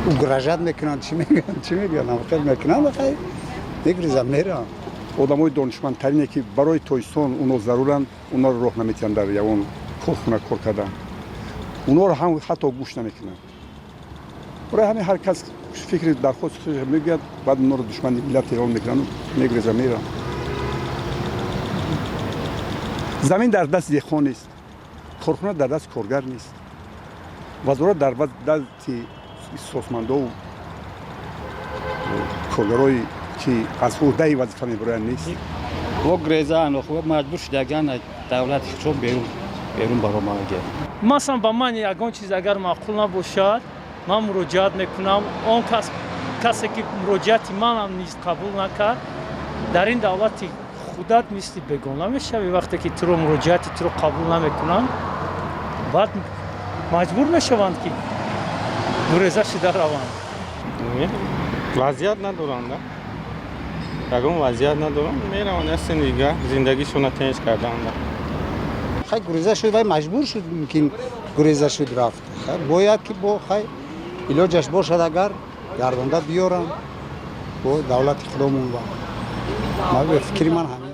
Угрожать мекунанд, чӣ мегӯянд, чӣ мегӯянд, хел мекунанд, хай мегурезанд, мераванд. Одамои донишмандтарине, ки барои Тоҷикистон уно заруранд, онҳоро роҳ наметиҳанд дар ягон корхона кор кардан. Онҳоро ҳам ҳатто гӯш намекунанд. Барои ҳамин ҳар кас фикри дархости худаш мегӯяд, баъд онҳоро душмани миллат эълон мекунанд, мегурезанд, мераванд. Замин дар дасти деҳқон нест, корхона дар дасти коргар нест, вазорат дар дасти сосмандову коргарое ки аз уҳдаи вазифа мебароянд, нест. Во грезаанд, маҷбур шудаган давлати худшон берун баромада. Масалан, ба ман ягон чиз агар маъқул набошад, ман муроҷиат мекунам. Он кас, касе ки муроҷиати манам низ қабул накард, дар ин давлати худат мисли бегона мешавӣ. Вақте ки туро муроҷиати туро қабул намекунанд, баъд маҷбур мешаванд, ки гуреза шуда раванд. Вазъият надоранд, ягон вазъият надоранд, мераванд ясен дига зиндагишона тинч карданд. Хай, гуреза шуд, вай маҷбур шуд, мумкин гуреза шуд, рафт. Хай, бояд ки бо хай илоҷаш бошад, агар гардонда биёранд бо давлати худомон. Ба фикри ман ҳамин.